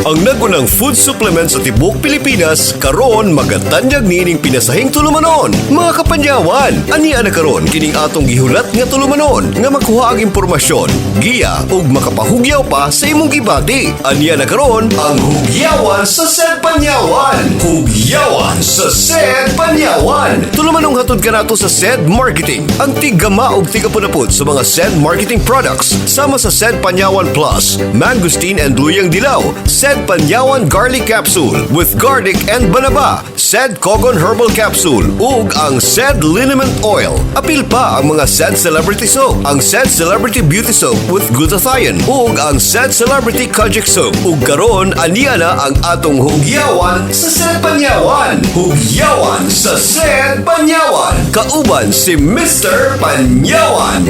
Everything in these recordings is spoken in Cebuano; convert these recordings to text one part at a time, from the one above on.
Ang nagunang food supplement sa tibuok Pilipinas karon magatanyag niining pinasahing tulumanon. Mga kapanyawan, ania na karon kining atong gihulat nga tulumanon nga makuha ang impormasyon, giya ug makapahugyaw pa sa imong gibati. Ania na karon ang Hugyawan sa Sed Panyawan. Hugyawan sa Sed Panyawan. Tulumanong hatod kanato sa Sed Marketing. Ang tiggama og tigapunapod sa mga Sed Marketing products sama sa Sed Panyawan Plus, Mangosteen and Luyang Dilaw, Sed Panyawan Garlic Capsule with garlic and banaba, Sed Kogon Herbal Capsule, ug ang Sed Liniment Oil. Apil pa ang mga Sed Celebrity Soap, ang Sed Celebrity Beauty Soap with glutathione, ug ang Sed Celebrity Kojic Soap. Ug karon aniya na ang atong Hugyawan sa Sed Panyawan. Hugyawan sa Sed Panyawan. Kauban si Mr. Panyawan.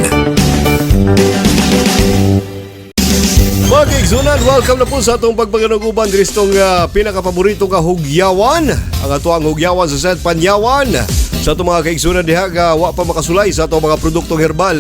Mga kaigsunan, welcome na po sa atong pagpaganog uban diri sa atong pinakapaborito nga hugyawan. Ang atoang Hugyawan sa Sed Panyawan. Sa atong mga kaigsunan diha nga wa pa makasulay sa atong mga produktong herbal.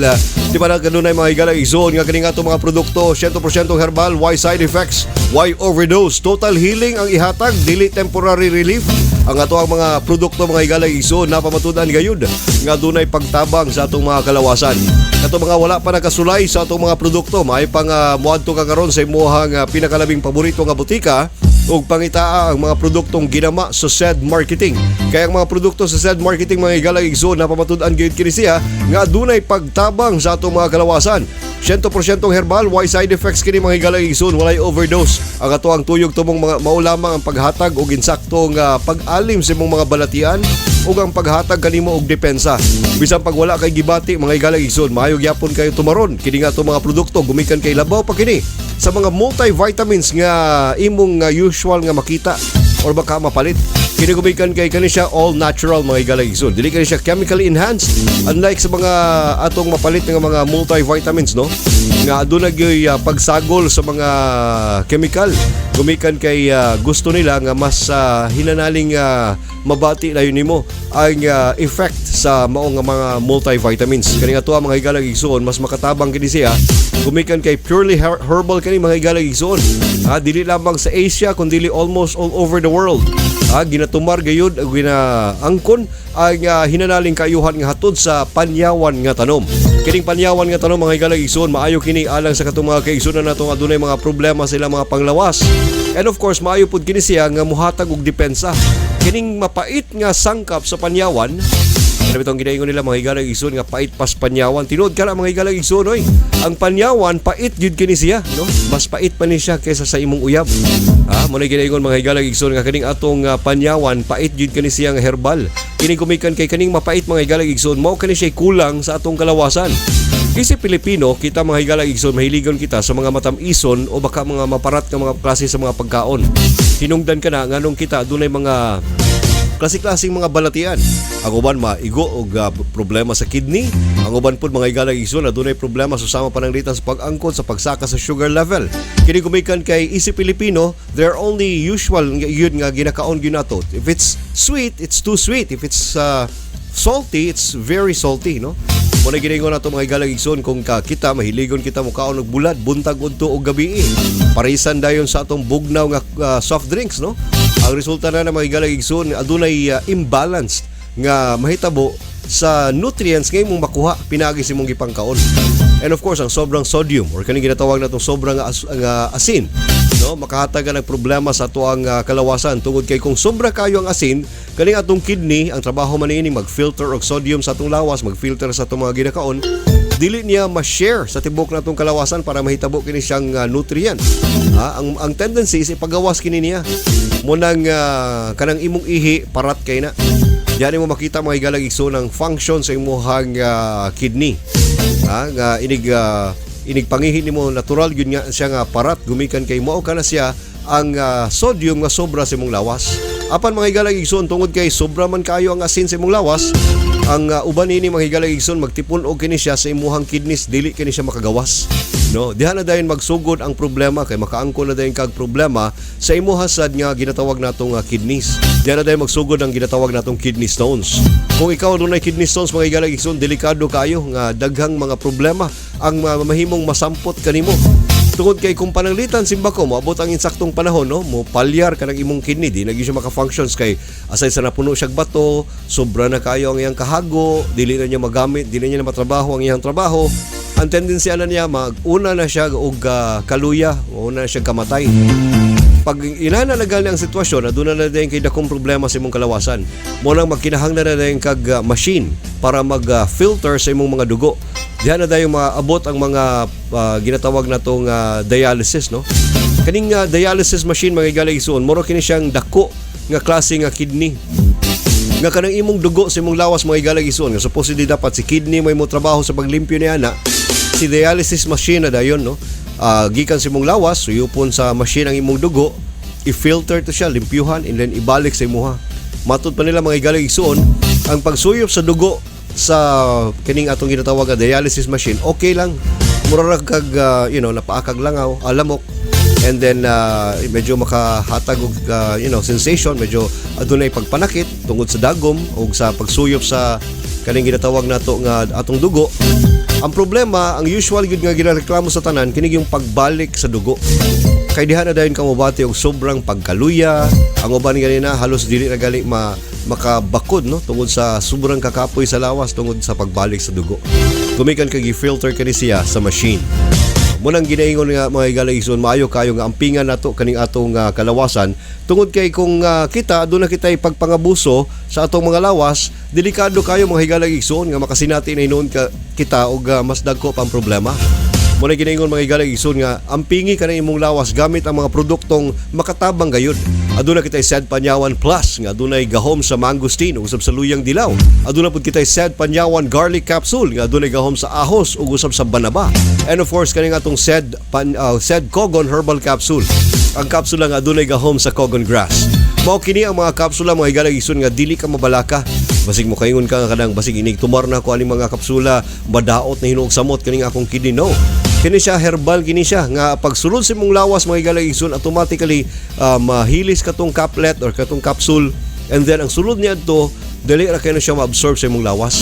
Di ba na kanunay, mga higalang igsoon, nga kining atong mga produkto 100% herbal, why side effects, why overdose, total healing ang ihatag, dili temporary relief. Ang ato ang mga produkto, mga higalang igsoon, napamatud-an gayud nga dunay pagtabang sa atong mga kalawasan. Kato mga wala pa nakasulay sa atong mga produkto, may pang moadto ka karon sa imuhang pinakalabing paborito nga botika ug pangitaa ang mga produktong ginama sa Sed Marketing. Kaya ang mga produkto sa Sed Marketing, mga higalang igsoon, napamatud-an gayud kini siya nga adunay pagtabang sa atong mga kalawasan. 100% herbal, why side effects kini, mga higalang igsoon, walay overdose. Ang ato ang tuyog tumong mga mao lamang ang paghatag og insaktong pag-alim sa imong mga balatian ug ang paghatag kanimo og depensa. Bisan pag wala kay gibati, mga higalang igsoon, maayo gyapon kayo tumaron kini nga atong mga produkto gumikan kay labaw pa kini sa mga multivitamins nga imong usual nga makita or baka mapalit. Kini gumikan kay kani siya all natural, mga higalang igsoon. Dili kani siya chemically enhanced unlike sa mga atong mapalit nga mga multivitamins, no, nga aduna gyoy pagsagol sa mga chemical gumikan kay gusto nila nga mas hinanaling mabati layon nimo ang effect sa mao nga mga multivitamins. Kani nga tuwa, mga higalang igsoon, mas makatabang kini siya gumikan kay purely herbal kani, mga higalang igsoon. Ha, dili lamang sa Asia kundi almost all over the world. Ha, ginatumar gayud ug ginaangkon ang hinanaling kaayuhan nga hatod sa panyawan nga tanom. Kining panyawan nga tanom, mga higalang igsoon, maayo kini alang sa katong mga kaigsuonan nato nga adunay mga problema sa ilang mga panglawas. And of course, maayo pud kini siya nga muhatag og depensa. Kining mapait nga sangkap sa panyawan. Ano bitong ginaingon nila, mga higalang igsoon, nga pait pas panyawan? Tinuod ka na, mga higalang igsoon, oy. Ang panyawan pait gyud kini siya, no? Mas pait pa ni siya kaysa sa imong uyab. Ah, mo na ginaingon, mga higalang igsoon, nga kining atong panyawan pait gyud kini siya nga herbal. Kini gumikan kay kaning mapait, mga higalang igsoon, mao kani siya kulang sa atong kalawasan. Kasi Pilipino, kita, mga higalang igsoon, mahiligon kita sa mga matamison o baka mga maparat nga mga klase sa mga pagkaon. Hinungdan ka na nganong kita adunay mga klase-klaseng mga balatian. Ang uban maigo og problema sa kidney. Ang uban pud, mga higalang igsoon, adunay problema sa sama pananglitan sa pag-angkon sa pagsaka sa sugar level. Kini gumikan kay isip Pilipino, they're only usual nga yun nga ginakaon gyud nato. If it's sweet, it's too sweet. If it's salty, it's very salty, no? Muna ginaingon nato, mga higalang igsoon, kung ka kita mahiligon kita mukaon og bulad buntag, udto og gabi. Parisan dayon sa atong bugnaw nga soft drinks, no? Ang resulta na ng mga higalang igsoon, adunay imbalance nga mahitabo sa nutrients nga imong makuha pinagi sa imong gipangkaon. And of course, ang sobrang sodium or kaning ginatawag natong sobrang nga asin, no, makahatag ka ng problema sa atoang kalawasan tungod kay kung sobra kayo ang asin, kaning atong kidney, ang trabaho man niini mag-filter og sodium sa atong lawas, mag-filter sa atong mga ginakaon, dili niya ma-share sa tibok natong kalawasan para mahitabo kini siyang nutrient. Ha, ang tendency is ipagawas kini niya. Munang kanang imong ihi parat kay na. Diyan mo makita, mga higalang igsoon, ang function sa imuhang kidney. Ha, nga inig pangihi nimo natural gyud nga siya nga parat gumikan kay mao kana siya ang sodium nga sobra sa imong lawas. Apan, mga higalang igsoon, tungod kay sobra man kayo ang asin sa imong lawas, ang uban nini, mga higalang igsoon, magtipon og kini siya sa imuhang kidneys, dili kini siya makagawas. No, diha na dayon magsugod ang problema kay makaangkon na dayon kag problema sa imuha sad nga ginatawag natong kidneys. Diha na dayon magsugod ang ginatawag natong kidney stones. Kung ikaw dunay kidney stones, mga higalang igsoon, delikado kayo nga daghang mga problema ang mahimong masampot kanimo. Tungod kay kung pananglitan simbako moabot ang insaktong panahon, no, mo palyar kanang imong kidney, di na gyud siya maka-functions kay aside sa napuno siya bato, sobra na kayo ang iyang kahago, dili na niya magamit, dili na niya matrabaho ang iyang trabaho. Ang tendency ana niya, mag-una na siya og kaluya, una na siya kamatay. Pag inana na gali ang sitwasyon, aduna na din kay dakong problema sa imong kalawasan. Mo nang magkinahanglan na din kag machine para mag-filter sa imong mga dugo. Diha na dayon maabot ang mga ginatawag natong dialysis, no? Kaning dialysis machine, mga higala igsuon, moro kini siyang dako nga klase nga kidney nga kanang imong dugo sa imong lawas, mga higala igsuon, nga supposedly dapat si kidney mo imong trabaho sa paglimpyo niya na si dialysis machine na dayon, no? Gikan sa imong lawas, suyupon sa machine ang imong dugo, i-filter to siya, limpyuhan, and then ibalik sa imuha. Matud pa nila, mga higala igsuon, ang pagsuyop sa dugo sa kining atong ginatawag nga dialysis machine, okay lang, mura ra kag napaakag langaw, alamok, and then medyo makahatag og sensation, medyo adunay pagpanakit tungod sa dagom o sa pagsuyop sa kaning ginatawag nato nga atong dugo. Ang problema, ang usual gyud nga ginareklamo sa tanan kini, yung pagbalik sa dugo, kay diha na dayon ka mobati og sobrang pagkaluya. Ang uban ganina halos dili na gali ma makabakod, no, tungod sa sobrang kakapoy sa lawas tungod sa pagbalik sa dugo gumikan kay gi-filter kani siya sa machine. Munang ginaingon nga, mga higala igsoon, maayo kayo nga ampingan nato kaning atong kalawasan tungod kay kung kita aduna kita pagpangabuso sa atong mga lawas, delikado kayo, mga higala igsoon, nga makasinati na hinuon ka kita og mas dagko pang problema. Mo na ginaingon, mga higala igsoon, nga ampingi ka ng imong lawas gamit ang mga produktong makatabang gayud. Aduna kitay Sed Panyawan Plus nga adunay gahom sa mangosteen ug usab sa luyang dilaw. Aduna pud kitay Sed Panyawan Garlic Capsule nga adunay gahom sa ahos ug usab sa banaba. And of course, kaning atong Sed Kogon Herbal Capsule. Ang kapsula nga adunay gahom sa Kogon Grass. Mao kini ang mga kapsula, mga higala igsoon, nga dili ka mabalaka. Basig mo kaingon ka nga kanang basig inig tumar na ko aning mga kapsula, madaot na hinuog samot kaning akong kidney. No. Kini siya herbal kini siya nga pagsulod sa imong lawas, mga higala igsoon, automatically mahilis katong caplet or katong capsule, and then ang sulod niya adto, dali ra kayo na siya ma-absorb sa imong lawas.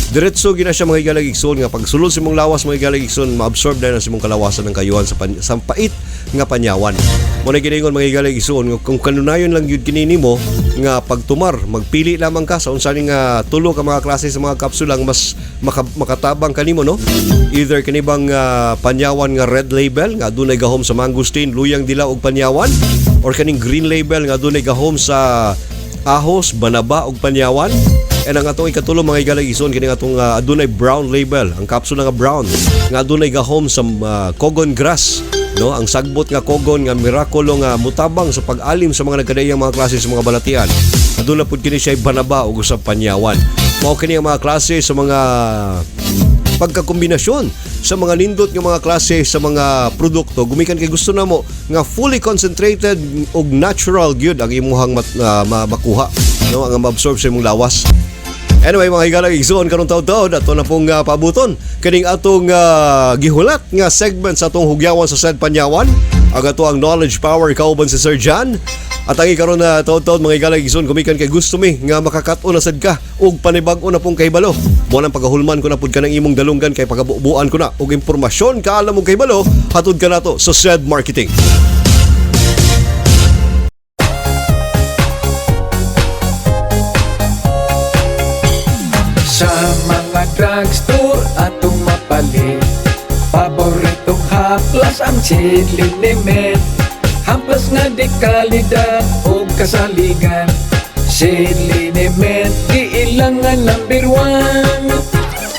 Diretso gina siya, mga higala igsoon, nga pagsulod sa imong lawas, mga higala igsoon, ma-absorb na sa imong kalawasan ng kayuhan sa pait nga panyawan. Mo na ginaingon, mga higala igsoon, nga kung kanunayon lang gyud kini nimo nga pagtumar, magpili lamang ka sa unsa ni nga tulo ka mga klase sa mga kapsula ang mas makatabang kanimo, no? Either kini bang panyawan nga red label nga adunay gahom sa mangosteen, luyang dilaw ug panyawan, or kaning green label nga adunay gahom sa ahos, banaba ug panyawan. And ang atong ikatulo, mga higala igsoon, kini atong adunay brown label, ang kapsula nga brown nga adunay gahom sa kogon grass, no, ang sagbot nga kogon nga mirakulo nga mutabang sa pag-alim sa mga nagkadaiyang mga klase sa mga balatian. Aduna pud kini siya banaba ug usab panyawan. Mao kini ang mga klase sa mga pagkakombinasyon sa mga nindot nga mga klase sa mga produkto gumikan kay gusto namo nga fully concentrated ug natural gyud ang imuhang makuha, no, ang ma-absorb sa imong lawas. Anyway, mga higala igsoon, karong taud-taud ato na pong paabuton kining atong gihulat nga segment sa atong hugyawan sa Sed Panyawan, ang ato ang knowledge power kauban si Sir John. At ang ikaron na taud-taud, mga higala igsoon, gumikan kay gusto mi nga makakat-on na sad ka og panibag-o na pong kahibalo. Mo nang pagahulman ko na pud ka ng imong dalunggan kay pagabubuan ko na og impormasyon, kaalam og kahibalo hatod ka nato sa Sed Marketing. Sa mga drugstore atong mapalit, paboritong haplas ang Liniment. Haplas nga di kalidad o kasaligan, Liniment giilangan number 1.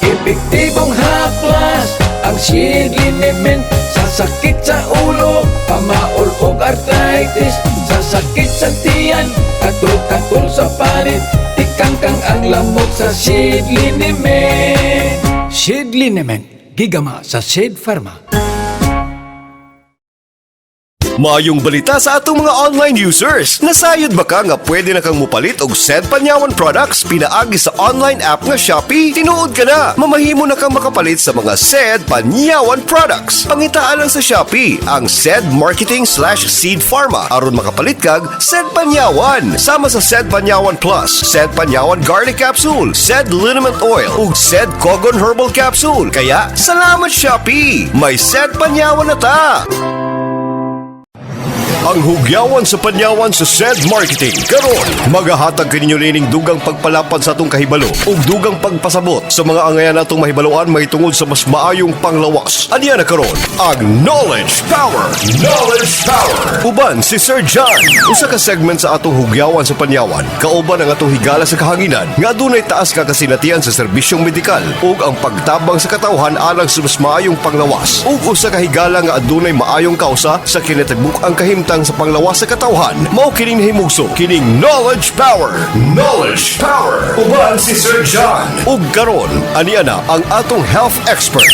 Epektibong haplas ang Liniment. Sa sakit sa ulo, pamaol og arthritis, sa sakit sa tiyan, katul-katul sa panit, tikangkang ang lamok sa Seed Liniment. Seed Liniment, gigama sa Seed Pharma. Maayong balita sa atong mga online users. Nasayod ba ka nga pwede na kang mupalit og said Panyawan products pinaagi sa online app nga Shopee? Tinuod ka na, mamahimo na kang makapalit sa mga said Panyawan products. Pangitaan lang sa Shopee ang said marketing/Seed Pharma aron makapalit kag said Panyawan. Sama sa said Panyawan Plus, said Panyawan Garlic Capsule, said Liniment Oil, ug said Kogon Herbal Capsule. Kaya, salamat, Shopee! May said Panyawan na ta! Ang hugyawan sa panyawan sa said marketing. Karon, magahatag kaninyo nining dugang pagpalapad sa atong kahibalo ug dugang pagpasabot sa mga angayan natong mahibaluan mahitungod sa mas maayong panglawas. Aniya na karon ang Knowledge Power. Knowledge Power. Uban si Sir John. Usa ka segment sa atong hugyawan sa panyawan. Kauban ang atong higala sa kahanginan nga adunay taas ka kasinatian sa serbisyong medikal ug ang pagtabang sa katawhan alang sa mas maayong panglawas. Ug usa ka higala nga adunay maayong kausa sa kinatibuk-ang kahimtang sa panglawas sa katawhan. Mao kining nahimugso kining Knowledge Power. Knowledge Power. Uban si Sir John. Ug karon, aniya na ang atong health expert.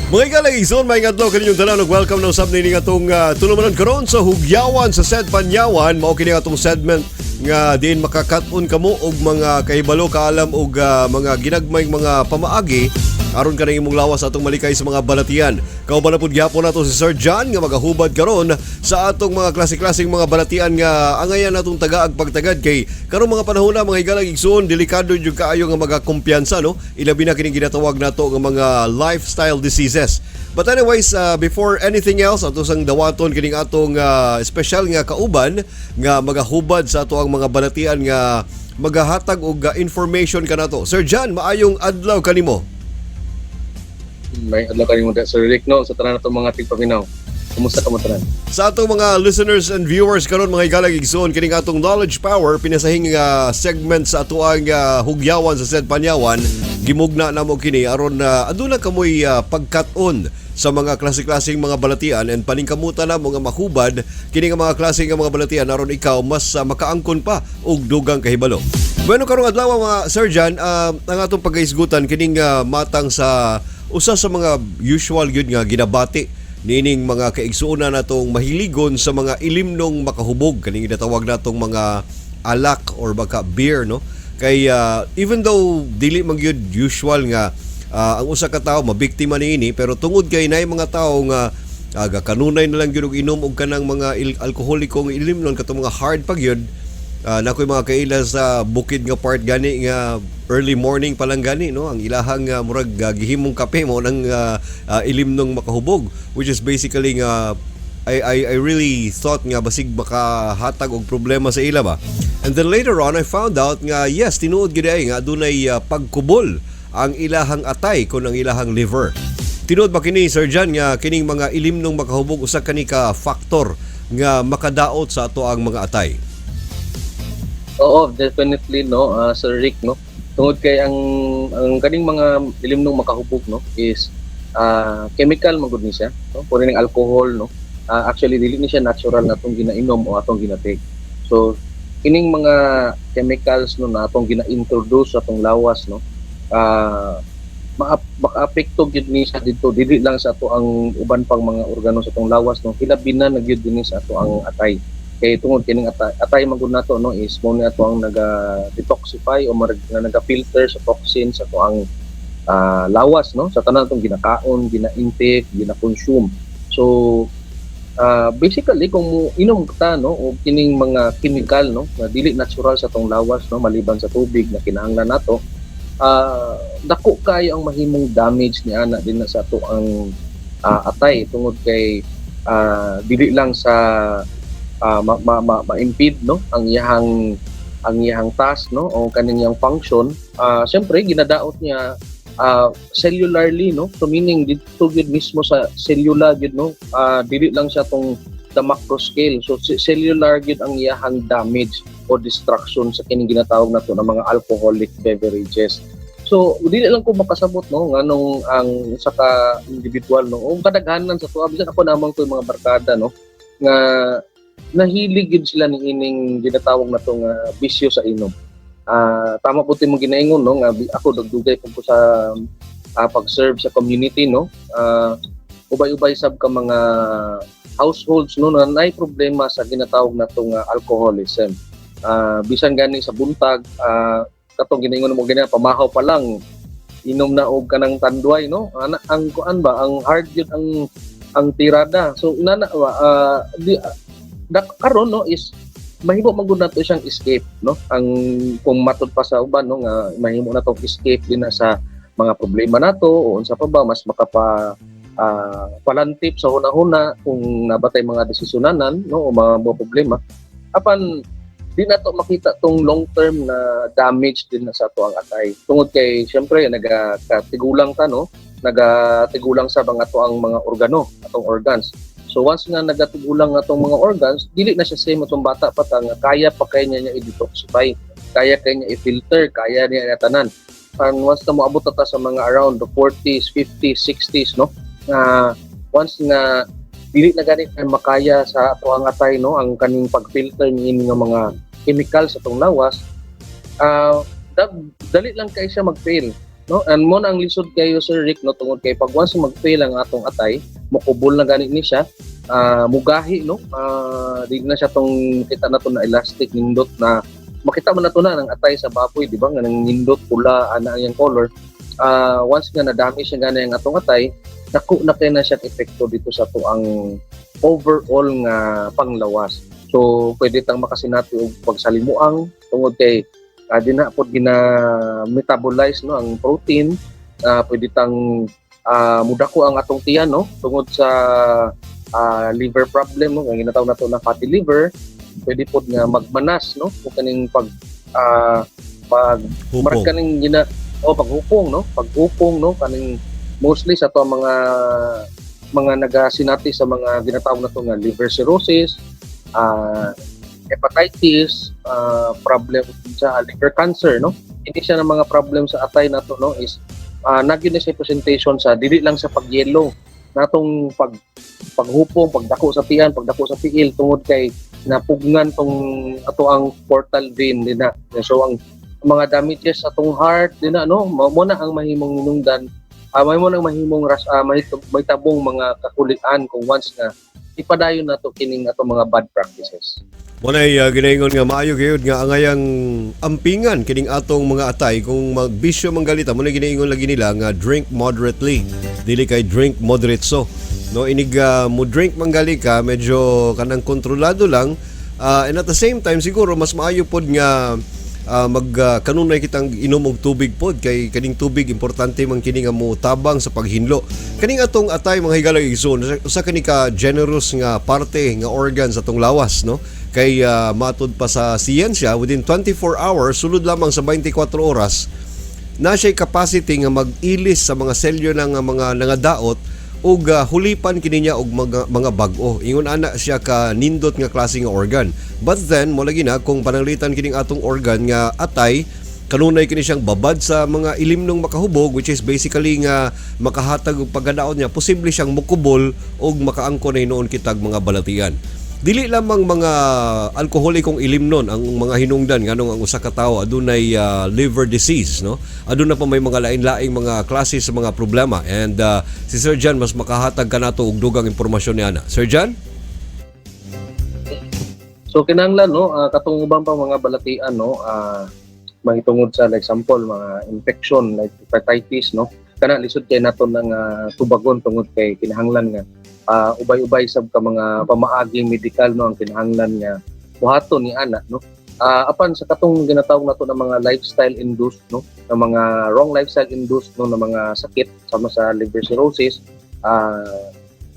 Mga igalang igsoon, maayong adlaw kaninyong tanan ug welcome na usab nining atong tulumanon karon sa hugyawan sa said Panyawan. Mao kini atong segment nga diin makakat-on kamo og mga kahibalo, kaalam og mga ginagmayng mga pamaagi aron kanang imong lawas atong malikay sa mga balatian. Kauban na pud gihapon nato si Sir John nga magahubad karon sa atong mga klase-klaseng mga balatian nga angayan natong tagaag pagtagad kay karong mga panahon na, mga higalang igsoon, delikado jud kaayo nga magakumpiyansa, no, ilabi na kining ginatawag nato nga mga lifestyle diseases. But anyways, before anything else, ato sang dawaton kining atong special nga kauban nga magahubad sa ato ang mga balatian nga magahatag og information kanato. Sir John, maayong adlaw kanimo. Maayong adlaw kanimo, Sir Rick, no, sa tanan natong mga tigpaminaw. Kumusta ka mo tanan? Sa atong mga listeners and viewers karon, mga higalang igsoon, kining atong Knowledge Power, pinasahing nga segment sa atoang hugyawan sa said Panyawan, gimugna namo kini aron na aduna kamoy pagkat-on sa mga klase-klaseng mga balatian and paningkamutan namo nga mahubad kini nga mga klase nga mga balatian aron ikaw mas makaangkon pa og dugang kahibalo. Bueno, karong adlaw, mga Sir John, ang atong pagkaisgutan kining matang sa usa sa mga usual gyud nga ginabati niining mga kaigsuonan natong mahiligon sa mga ilimnong makahubog, kaning ginatawag natong mga alak or baka beer, no, kay even though dili man gyud usual nga ang usa ka tawo mabiktima niini, pero tungod kay naay mga tawo nga kanunay na lang gyud og inom og kanang mga alkoholikong ilimnon, katong mga hard pa gyud. Nakoy mga kaila sa bukid nga part gani nga early morning pa lang gani, no, ang ilahang murag gihimong kape mo nang ilimnong makahubog, which is basically nga I really thought nga basig makahatag og problema sa ila ba. And then later on I found out nga yes, tinuod gyud ay nga adunay pagkubol ang ilahang atay kon ang ilahang liver. Tinuod ba kini, Sir John, nga kining mga ilimnong makahubog usa kani ka factor nga makadaot sa ato ang mga atay? Oo, definitely, no, Sir Rick, no. Tungod kay ang kaning mga ilimnong makahubog, no, is chemical man gud ni siya, no? Puri ning alcohol, no. Actually dili ni siya natural na atong ginainom o atong ginatake. So kining mga chemicals, no, na atong gina-introduce sa atong lawas, no, maka-apekto gyud ni siya dito dili lang sa ato ang uban pang mga organo sa atong lawas, no, hilabi na na gyud dinhi sa ato ang atay, kay tungod kining atay man gud nato, no, is mo ni ato ang naga detoxify o marag nga naga-filter sa toxins sa ato ang lawas, no, sa tanan atong ginakaon, gina-intake, gina-consume. So basically kung mo inom ta, no, og kining mga chemical, no, na dili natural sa atong lawas, no, maliban sa tubig na kinahanglan nato, dako kayo ang mahimong damage ni ana din na sa ato ang atay, tungod kay dili lang sa ma-impede, no, ang iyahang task, no, o kaning iyang function. Siyempre ginadaot niya cellularly, no, so meaning dito gyud mismo sa cellular gyud, no, dili lang siya tong the macro scale. So cellular gyud ang iyahang damage o destruction sa kining ginatawag nato na mga alcoholic beverages. So dili lang ko makasabot, no, nganong ang usa ka individual, no, o kadaghanan sa tuwa, bisan ako namang ko yung mga barkada, no, nga nahilig gyud sila ni ining ginatawag nato nga bisyo sa inom. Tama po mo ginaingon, no, nga ako dugdugay po ko sa pag-serve sa community, no. Ubay-ubay sab ka mga households, no, na naay problema sa ginatawag nato nga alcoholism. Bisan gani sa buntag, katong ginaingon mo gina, pamahaw pa lang inom na og kanang Tanduay, no, ana ang kuan ba, ang hard yun ang tirada. So nana ba, di karon, no, is mahimo man gud nato siyang escape, no, ang kung matud pa sa uban, no, nga mahimo na tong escape din na sa mga problema nato o unsa pa ba, mas makapa palantip sa hunahuna kung nabatay mga desisyonanan, no, o mga problema. Apan di nato makita tong long term na damage din na sa ato ang atay tungod kay syempre nagakatigulang ta, no, nagatigulang sa mga ato ang mga organo, atong organs. So once nga nagatigulang atong mga organs, dili na siya same atong bata pa ta nga kaya pa kay niya niya i-detoxify, kaya kay niya i-filter, kaya niya tanan. And once na moabot na ta sa mga around the 40s, 50s, 60s, no, nga once nga dili na gani kay makaya sa ato ang atay, no, ang kaning pag-filter niini nga mga chemical sa atong lawas, dali lang kay siya mag-fail, no. And mo na ang lisod kayo, Sir Rick, no, tungod kay pag once mag-fail ang atong atay, mukubol na gani ni siya, mugahi, no, di na siya tong kita na to na elastic, nindot na makita mo na to na ng atay sa baboy, di ba, nga nang nindot pula ana ang iyang color. Once nga na-damage siya gani ang atong atay, dako na kay na siya epekto dito sa ato ang overall nga panglawas. So pwede tang makasinati og pagsalimuang tungod kay di na pod gina metabolize, no, ang protein. Pwede tang mudako ang atong tiyan, no, tungod sa liver problem, no, ang ginatawag nato na fatty liver. Pwede pod nga magmanas, no, kung kaning pag Hupong. Marag kaning gina o paghupong, no, paghupong, no, kaning mostly sa to ang mga nagasinati sa mga ginatawag na to nga liver cirrhosis, hepatitis, problem sa liver cancer, no. Hindi siya ng mga problem sa atay nato, no, is nagyud na siya presentation sa dili lang sa pagyelo natong paghupong, pagdako sa tiyan, pagdako sa tiil tungod kay napugngan tong ato ang portal vein din na. So ang mga damages sa atong heart din na, no, mo na ang mahimong hinungdan, may mo nang mahimong ras may tabong mga kakulian kung once nga ipadayon nato kining ato mga bad practices. Mo nay ginaingon nga maayo gyud nga angayang ampingan kining atong mga atay kung magbisyo man galita. Mo nay ginaingon lagi nila nga drink moderately, dili kay drink moderate. So, no, inig mo drink man gali ka, medyo kanang kontrolado lang. And at the same time, siguro mas maayo pod nga mag kanunay kitang inom og tubig pod kay kaning tubig importante man kini nga mo tabang sa paghinlo kaning atong atay, mga higalang igsoon. Usa kani ka generous nga parte nga organ sa atong lawas, no, kay matud pa sa siyensya, within 24 hours, sulod lamang sa 24 oras na siya'y capacity nga mag-ilis sa mga selyo ng mga nangadaot ug hulipan kini niya og mga bag-o. Ingon ana siya ka nindot nga klase nga organ. But then mo lagi na kung pananglitan kining atong organ nga atay, kanunay kini siyang babad sa mga ilimnong makahubog, which is basically nga makahatag og pagkadaot niya, posible siyang mukubol ug makaangkon na hinuon kitag mga balatian. Dili lamang mga alkoholikong ilimnon ang mga hinungdan nganong ang usa ka tawo adunay liver disease, no. Aduna pa may mga lain-laing mga klase sa mga problema and si Sir John mas makahatag kanato og dugang impormasyon niana. Sir John? So kinahanglan, no, katong ubang pang mga balatian, no, mahitungod sa, like example, mga infection like hepatitis, no, kana lisod kay nato ng tubagon tungod kay kinahanglan nga ubay-ubay sab ka mga pamaaging medikal, no, ang kinahanglan nga buhaton ni ana, no. Apan sa katong ginatawag nato ng mga lifestyle induced, no, ng mga wrong lifestyle induced, no, na mga sakit sama sa liver cirrhosis,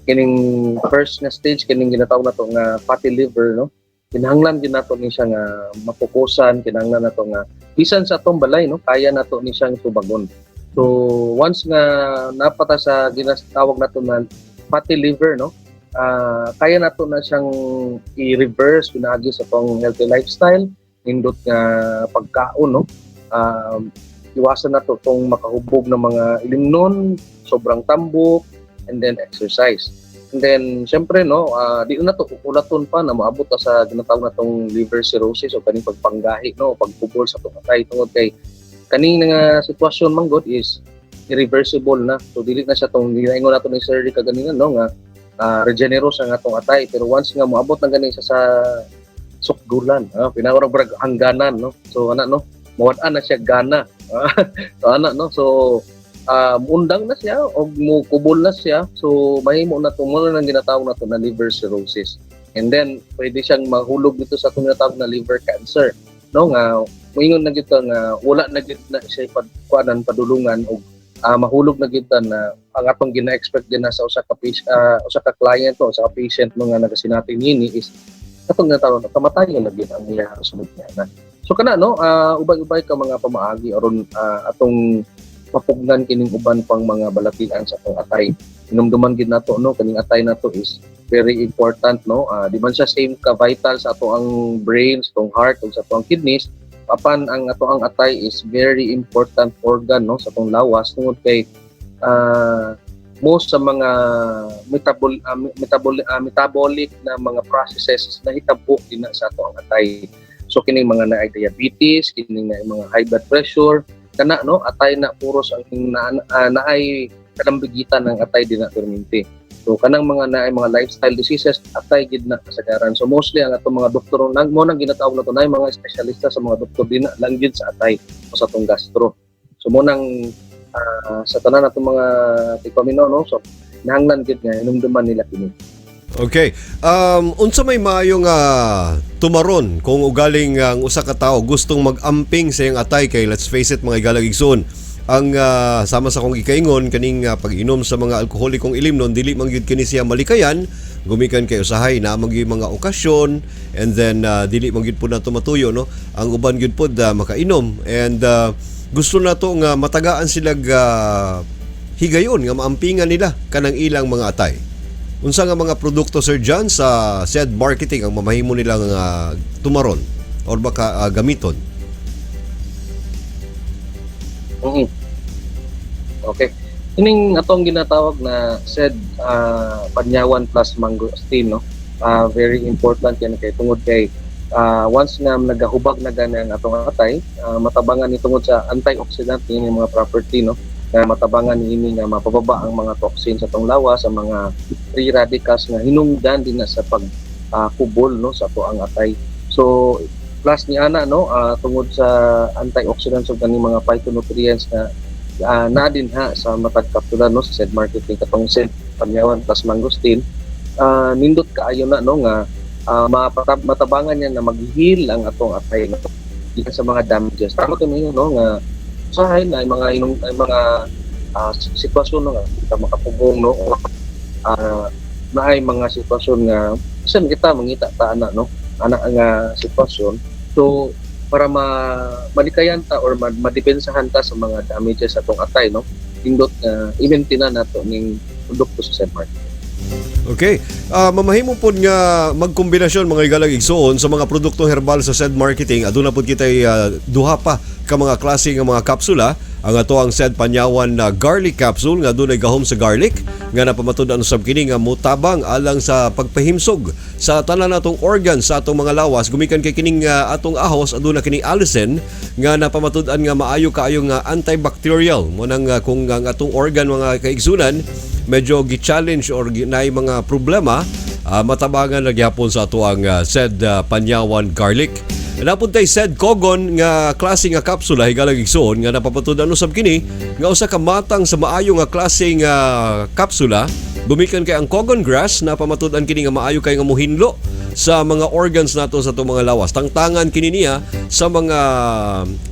kining first nga stage, kining ginatawag nato nga fatty liver, no, kinahanglan din nato ni siya nga mapukusan. Kinahanglan nato nga bisan sa atong balay, no, kaya nato ni siyang tubagon. So once nga napata sa ginatawag nato na fatty liver, no, kaya nato na siyang i-reverse pinaagi sa atong healthy lifestyle, nindot nga pagkaon, no, iwasan nato tong makahubog ng mga ilimnon, sobrang tambok, and then exercise. And then, syempre, no, di na to ulaton pa na moabot ta sa ginatawag natong liver cirrhosis o kaning pagpanggahi, no, o pagkubol sa atong atay tungod kay kaning nga sitwasyon man gud is Irreversible na. So dili na siya tong ginaingon nato ni Sir Rick kaganina, no, nga regenerous ang atong atay, pero once nga moabot na gani siya sa sukdulan, pinawag brag hangganan, no. So ana, no, mawad-an na siya gana. So ana, no, so undang na siya og mukubol na siya. So mahimo na to mo nang ginatawag nato na liver cirrhosis, and then pwede siyang mahulog dito sa atong ginatawag na liver cancer, no, nga moingon na gyud ta nga wala na gyud na siya pagkuanan padulungan og mahulog na gyud ta na ang atong gina-expect din na sa usa ka client o usa ka patient, no, nga nagasinati nini is katong natawag na kamatayon na gyud ang iya sunod niya na. So kana, no, ubay-ubay ka mga pamaagi aron atong mapugnan kining uban pang mga balatian sa atong atay. Hinumduman gid nato, no, kaning atay nato is very important, no. Di man siya same ka vital sa ato ang brain, sa atong heart ug sa ato ang kidneys, apan ang ato ang atay is very important organ, no, sa atong lawas tungod kay most sa mga metabolic na mga processes na hitabo din na sa ato ang atay. So kining mga naay diabetes, kining naay mga high blood pressure, kana, no, atay na puros ang naay kadambigitan ng atay din na perminti. So kanang mga naay mga lifestyle diseases, atay gid na kasagaran. So mostly ang atong mga doktor nang mo nang ginatawag nato naay mga espesyalista sa mga doktor din na lang gid sa atay o sa atong gastro. So mo nang sa tanan atong mga tigpaminaw, no, so nahanglan gid nga hinumduman nila kini. Okay. Unsa may maayo nga tumaron kung ugaling ang usa ka tawo gustong mag-amping sa iyang atay? Kay let's face it, mga igalang igsoon, ang sama sa akong gikaingon kaning pag-inom sa mga alkoholikong ilimnon, dili man gyud kini siya malikayan gumikan kay usahay na man gyud mga okasyon, and then dili man gyud pud nato matuyo, no, ang uban gyud pod makainom and gusto nato nga matagaan sila higayon nga maampingan nila kanang ilang mga atay. Unsa nga mga produkto, Sir John, sa said marketing ang mamahimo nilang tumaron or baka gamiton? Okay. Kining atong ginatawag na said panyawan plus mangosteen, no. Very important yan kay tungod kay once nga nagahubag na gani ang atong atay, matabangan ni tungod sa antioxidant ni mga property, no, nga matabangan niini nga mapababa ang mga toxin sa atong lawas, ang mga free radicals nga hinungdan din na sa pag kubol, no, sa ato ang atay. So plus ni ana, no, tungod sa antioxidants ug kaning mga phytonutrients nga naa din ha sa matag kapsula, no, sa said marketing, katong said panyawan plus mangosteen, nindot kaayo na, no, nga matabangan niya na mag-heal ang atong atay, no, gikan sa mga damages. Tama to ninyo, no, nga usahay na mga inong ay mga sitwasyon, no, nga kita makapugong, no, o naay mga sitwasyon nga bisan kita mangita ta ana, no, ana nga sitwasyon. So para malikayan ta or madepensahan ta sa mga damages sa atong atay, no, nindot nga i-maintain nato ning produkto sa said market. Okay. Mamahimo pod nga magkombinasyon, mga igalang igsoon, sa mga produkto herbal sa said marketing. Aduna pod kitay duha pa ka mga klase nga mga kapsula. Ang ato ang said panyawan na garlic capsule nga dunay gahom sa garlic nga napamatud-an usab kini nga mutabang alang sa pagpahimsog sa tanan natong organs sa atong mga lawas gumikan kay kining atong ahos aduna kini allicin nga napamatud-an nga maayo kaayo nga antibacterial. Mo nang kung ang atong organ, mga kaigsunan, medyo gi-challenge or naay mga problema, matabangan na gyapon sa ato ang said panyawan garlic. Napuntay said kogon nga klase nga kapsula, higalang igsoon, nga napamatud-an usab kini nga usa ka matang sa maayo nga klase nga kapsula gumikan kay ang kogon grass napamatud-an kini nga maayo kay nga muhinlo sa mga organs nato sa atong mga lawas. Tangtangan kini niya sa mga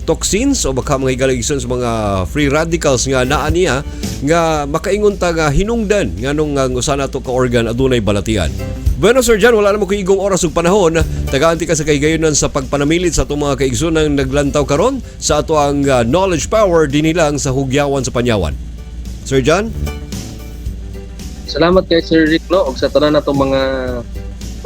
toxins o baka, mga higalang igsoon, sa mga free radicals nga naa niya nga makaingon ta nga hinungdan nganong nga usa nato ka organ adunay balatian. Bueno, Sir John, wala na mo igong oras ug panahon. Tagaan ka sa kahigayonan sa pagpanamilit sa atong mga kaigsoonang naglantaw karon sa ato ang knowledge power dinhi lang sa Hugyawan sa Panyawan. Sir John? Salamat kay Sir Rick, no, ug sa tanan natong mga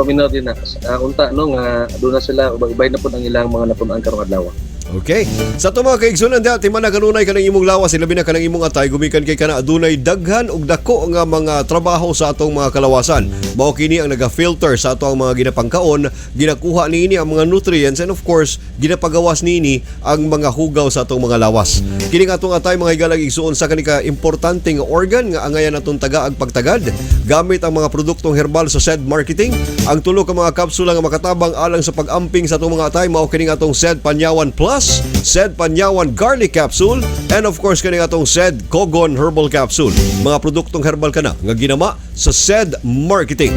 paminaw din na unta, no, nga aduna sila ubay-ubay na pud ang ilang mga napun-an karong adlaw. Okay. Sa ato mga kaigsunan diha, timan na kanunay kanang imong lawas, ilabi na kanang imong atay, gumikan kay kana adunay daghan og dako nga mga trabaho sa atong mga kalawasan. Mao kini ang naga-filter sa ato ang mga ginapangkaon, ginakuha niini ang mga nutrients and of course, ginapagawas niini ang mga hugaw sa atong mga lawas. Kini nga atong atay, mga higalang igsuon, sa kani ka importante nga organ nga angayan atong tagaag pagtagad gamit ang mga produktong herbal sa SED Marketing. Ang tulo ka mga kapsula nga makatabang alang sa pag-amping sa atong mga atay mao kini nga atong SED Panyawan Plus, SED Panyawan Garlic Capsule, and of course kini nga atong SED Kogon Herbal Capsule. Mga produktong herbal kana nga ginama sa SED Marketing.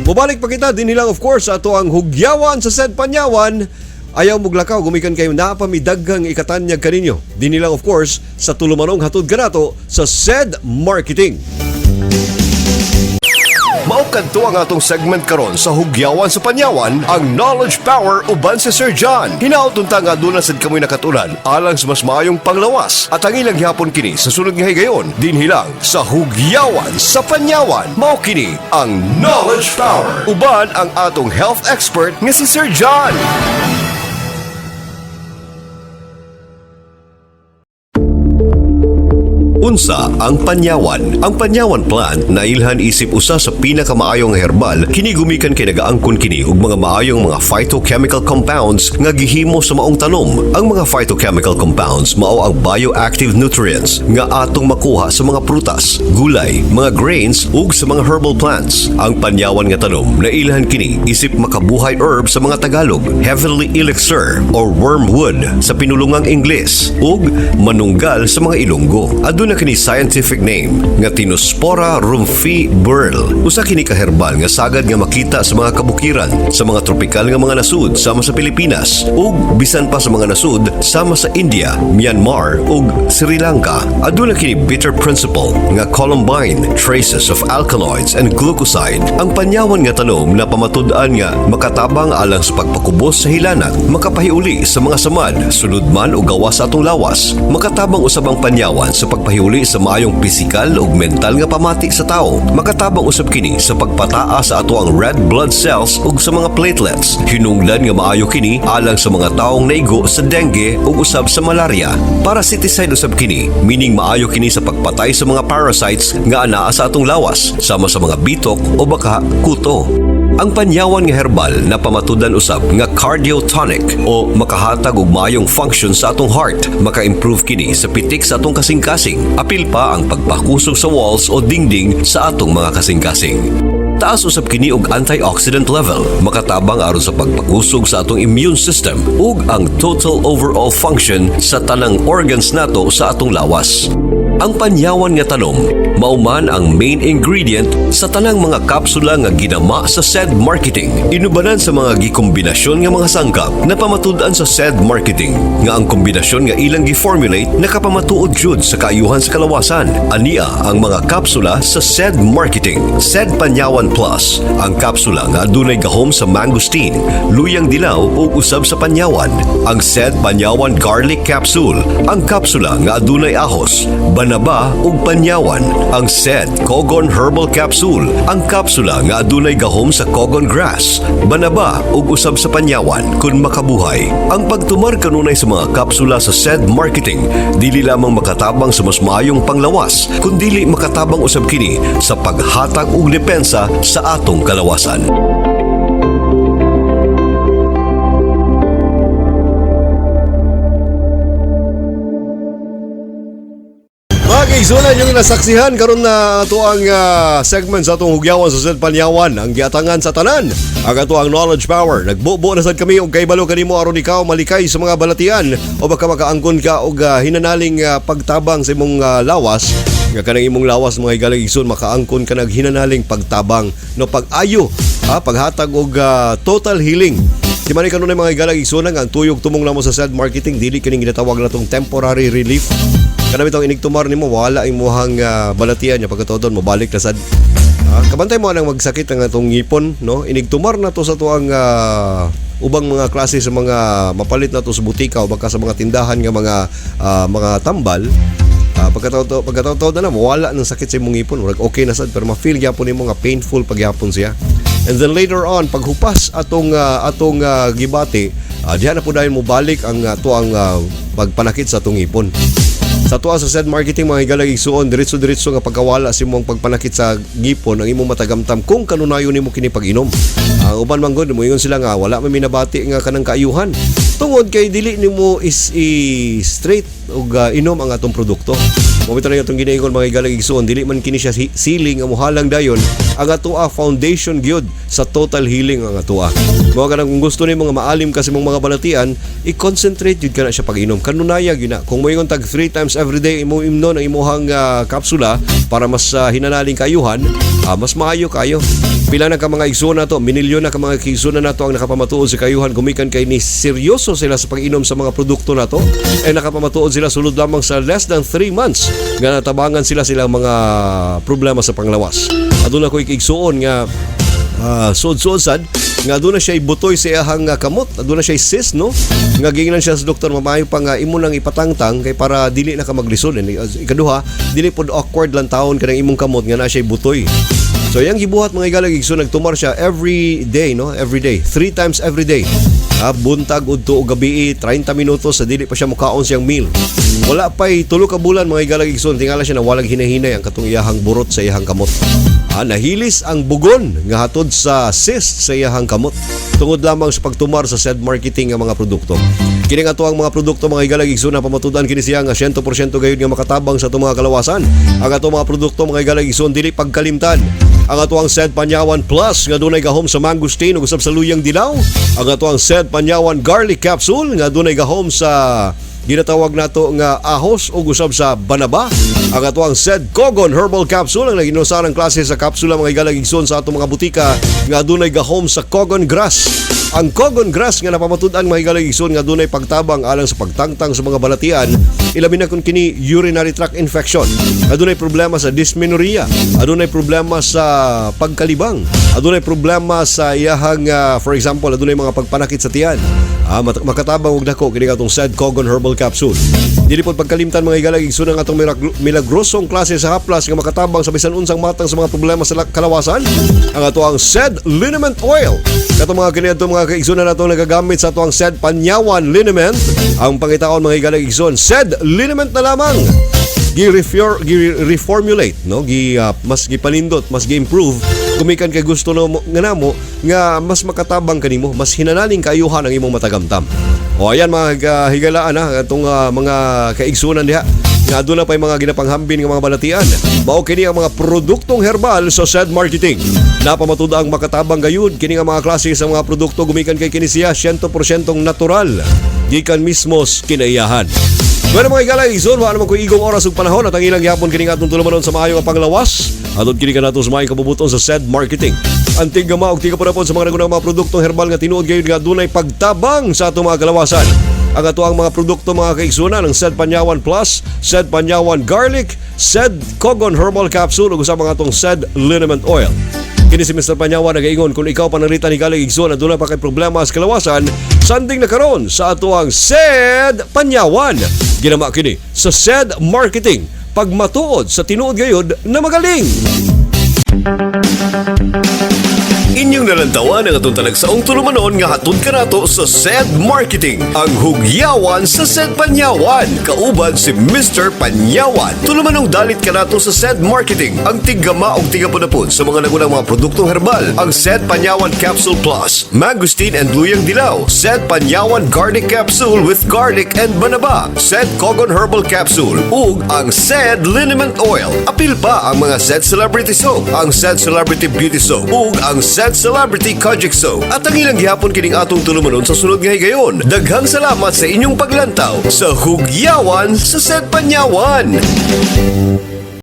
Mubalik pa kita din lang of course sa ato ang hugyawan sa SED Panyawan. Ayaw muglakaw gumikan kayo naa pa mi daghang ikatanyag kaninyo. Dinhi lang of course sa tulumanong hatod kanato sa SED Marketing. Mao kadto ang atong segment karon sa Hugyawan sa Panyawan, ang Knowledge Power uban si Sir John. Hinaot unta nga aduna sad kamoy nakatunan alang sa mas maayong panglawas at ang ilang gihapon kini sa sunod nga higayon dinhi lang sa Hugyawan sa Panyawan. Mao kini ang Knowledge Power uban ang atong health expert nga si Sir John. Unsa ang panyawan? Ang panyawan plant nailhan isip usa sa pinakamaayong herbal kini gumikan kay nagaangkon kini og mga maayong mga phytochemical compounds nga gihimo sa maong tanom. Ang mga phytochemical compounds mao ang bioactive nutrients nga atong makuha sa mga prutas, gulay, mga grains ug sa mga herbal plants. Ang panyawan nga tanom nailhan kini isip makabuhay herb sa mga Tagalog, heavenly elixir or wormwood sa pinulungang Ingles ug manunggal sa mga Ilonggo. Aduna kini scientific name nga Tinospora rumphi Burl. Usa kini ka herbal nga sagad nga makita sa mga kabukiran, sa mga tropikal nga mga nasud sama sa Pilipinas ug bisan pa sa mga nasud sama sa India, Myanmar ug Sri Lanka. Aduna kini bitter principle nga columbine, traces of alkaloids and glucoside. Ang panyawan nga tanom na pamatud-an nga makatabang alang sa pagpakubos sa hilanat, makapahiuli sa mga samad, sulod man o gawas sa atong lawas. Makatabang usab ang panyawan sa pagpahiuli sa maayong pisikal ug mental nga pamati sa tao. Makatabang usab kini sa pagpataas sa ato ang red blood cells ug sa mga platelets. Hinungdan nga maayo kini alang sa mga taong naigo sa dengue ug usab sa malaria. Parasiticide usab kini, meaning maayo kini sa pagpatay sa mga parasites nga anaa sa atong lawas, sama sa mga bitok o baka kuto. Ang panyawan nga herbal na pamatudan usab nga cardiotonic o makahatag og maayong function sa atong heart, maka-improve kini sa pitik sa atong kasing-kasing. Apil pa ang pagpakusog sa walls o dingding sa atong mga kasing-kasing. Taas usab kini og antioxidant level, makatabang aron sa pagpakusog sa atong immune system ug ang total overall function sa tanang organs nato sa atong lawas. Ang panyawan nga tanom, mao man ang main ingredient sa tanang mga kapsula nga ginama sa SED Marketing. Inubanan sa mga gikombinasyon nga mga sangkap na pamatud-an sa SED Marketing nga ang kombinasyon nga ilang gi-formulate nakapamatuod jud sa kaayuhan sa kalawasan. Ania ang mga kapsula sa SED Marketing. SED Panyawan Plus, ang kapsula nga adunay gahom sa mangosteen, luyang dilaw ug usab sa panyawan. Ang SED Panyawan Garlic Capsule, ang kapsula nga adunay ahos, banaba ug panyawan. Ang SED Kogon Herbal Capsule, ang kapsula nga adunay gahom sa kogon grass, banaba ug usab sa panyawan kun makabuhay. Ang pagtumar kanunay sa mga kapsula sa SED Marketing dili lamang makatabang sa mas maayong panglawas, kundili makatabang usab kini sa paghatag og depensa sa atong kalawasan. Mga kaigsunan, yung nasaksihan karon na ato ang segment sa atong hugyawan sa SED Panyawan, ang giatangan sa tanan, ang ato ang Knowledge Power. Nagbubo na sad kami og kaybalo kanimo aron ikaw malikay sa mga balatian o baka makaangkon ka og hinanaling pagtabang sa imong lawas nga kanang imong lawas, mga higalang igsoon, makaangkon ka nag hinanaling pagtabang, no, pag-ayo ha, paghatag og total healing. Di man kanunay, mga higalang igsoon, nga ang tuyog tumong namo sa SED Marketing dili kining ginatawag natong temporary relief. Kanang bitong inigtumar nimo wala imuhang balatian niya, pagkatuon mo balik na sad. Kabantay mo anang magsakit ang atong ngipon, no? Inigtumar na to sa tuang ubang mga klase sa mga mapalit na to sa butika o baka sa mga tindahan nga mga tambal. Pagkataw na na mawala ng sakit sa imong ngipon, murag okay na sad, pero ma-feel gyapon nimo nga painful pagyapon siya. And then later on, paghupas atong gibati, Diha na po dahil mo balik ang ato ang pagpanakit sa atong ngipon. Sa tuwa sa Sed Marketing, mga higalang igsuon, diretso-diretso nga pagkawala sa imong pagpanakit sa ngipon ang imong matagamtam kung kanunayon nimo kini pag-inom. Ang uban man gud, moingon sila nga wala may minabati nga kanang kaayuhan. Tungod kay dili nimo is i straight og inom ang atong produkto. Mao bitaw na atong ginaingon, mga higalang igsuon, dili man kini siya siling nga mohalang dayon. Ang atoa, foundation gyud sa total healing ang atoa. Mao kanang kung gusto nimo nga maalim ka sa imong mga balatian, i-concentrate jud ka na siya pag-inom. Kanunaya gyud na. Kung moingon tag 3 times every day imo imnon ang imuhang kapsula para mas hinanaling kayuhan, mas maayo kayo. Pila na ka mga igsoon nato, minilyon na ka mga igsoon na nato ang nakapamatuod sa kayuhan gumikan kay ni seryoso sila sa pag-inom sa mga produkto nato. Eh nakapamatuod sila sulod lamang sa less than 3 months nga natabangan sila silang mga problema sa panglawas. Aduna ko igsuon nga suod-suod sad nga aduna siya butoy sa iyahang kamot, aduna siya cyst, no, nga giingnan siya sa doktor, mamayo pa nga imo nang ipatangtang kay para dili na ka maglisod. And ikaduha, dili pod awkward lang taon kanang imong kamot nga na siya butoy. So yang gibuhat, mga higalang igsoon, nagtumar siya every day, no, every day, three times every day, buntag, udto ug gabi, 30 minutos sa dili pa siya mukaon siyang meal. Wala pa'y 3 ka bulan, mga higalang igsoon, tingala siya na walang hinahinay ang katong iyahang burot sa iyahang kamot. Nahilis ang bugon nga hatod sa cyst sa iyahang kamot tungod lamang sa pagtumar sa Sed Marketing nga mga produkto. Kini nga ang mga produkto, mga higalang igsoon, na pamatudan kini siya nga 100% gayud nga makatabang sa atong mga kalawasan. Ang atong mga produkto, mga higalang igsoon, dili pagkalimtan. Ang atoang Sed Panyawan Plus nga dunay gahom sa mangosteen ug usab sa luyang dilaw. Ang atoang Sed Panyawan Garlic Capsule nga dunay gahom sa ginatawag nato nga ahos o usab sa banaba. Ang atoang Sed Kogon Herbal Capsule, ang naginusarang klase sa kapsula, mga higalang igsoon, sa atong mga butika nga dunay gahom sa Kogon Grass. Ang Kogon Grass nga napamatud-an, mga higalang igsoon, nga dunay pagtabang alang sa pagtangtang sa mga balatian, ilabi na kung kini urinary tract infection. Adunay problema sa dysmenorrhea, adunay problema sa pagkalibang, adunay problema sa iyahang for example, adunay mga pagpanakit sa tiyan. Makatabang og dako kini atong Sed Kogon Herbal Capsule. Dili pod pagkalimtan, mga higalang igsoon, ang atong milagrosong klase sa haplas nga makatabang sa bisan unsang matang sa mga problema sa kalawasan. Ang ato ang Sed Liniment Oil. Kato mga kiniadto mga kaigsoon na nato nagagamit sa ato ang Sed Panyawan Liniment. Ang pangitaon, mga higalang igsoon, Sed Liniment na lamang. Gi-reformulate, no, gi mas gipanindot, mas gi-improve gumikan kay gusto no nga namo nga mas makatabang kanimo, mas hinanaling kaayuhan ang imong matagamtam. O ayan, mga higalaan ha, atong mga kaigsunan diha nga aduna pay mga ginapanghambin nga mga balatian. Mao kini ang mga produktong herbal sa Sed Marketing. Napamatud ang makatabang gayud kini nga mga klase sa mga produkto gumikan kay kini siya 100% natural gikan mismo sa kinaiyahan. Bueno, mga higala, igsoon, wala naman ko igong oras ug panahon at ang ilang gihapon kini nga atong tulumanon sa maayo nga panglawas. Atod kini kanato sa maayong kabubuton sa Sed Marketing. Ang tiggama og tigapunapon sa mga nagunang mga produktong herbal nga tinuod gayud nga adunay pagtabang sa atong mga kalawasan. Ang ato ang mga produkto, mga kaigsunan, ang Sed Panyawan Plus, Sed Panyawan Garlic, Sed Kogon Herbal Capsule ug sa mga atong Sed Liniment Oil. Kini si Mr. Panyawan nagaingon, kung ikaw pananglitan, higalang igsoon, aduna pa kay problema sa kalawasan, sanding na karon sa ato ang Sed Panyawan. Ginama kini sa Sed Marketing. Pagmatuod sa tinuod gayud na magaling. Inyong nalantawan ang atong talagsaong tulumanon nga hatod kanato sa Sed Marketing. Ang hugyawan sa Sed Panyawan. Kauban si Mr. Panyawan. Tulumanong dalit kanato sa Sed Marketing. Ang tiggama og tigapunapon sa mga nagunang mga produktong herbal. Ang Sed Panyawan Capsule Plus, Mangosteen and Luyang Dilaw. Sed Panyawan Garlic Capsule with garlic and banaba. Sed Kogon Herbal Capsule. Ug ang Sed Liniment Oil. Apil pa ang mga Sed Celebrity Soap, ang Sed Celebrity Beauty Soap, ug ang Sed Celebrity Kojic Soap. At ang ilang gihapon kining atong tulumanon sa sunod nga higayon. Daghang salamat sa inyong paglantaw sa hugyawan sa Sed Panyawan.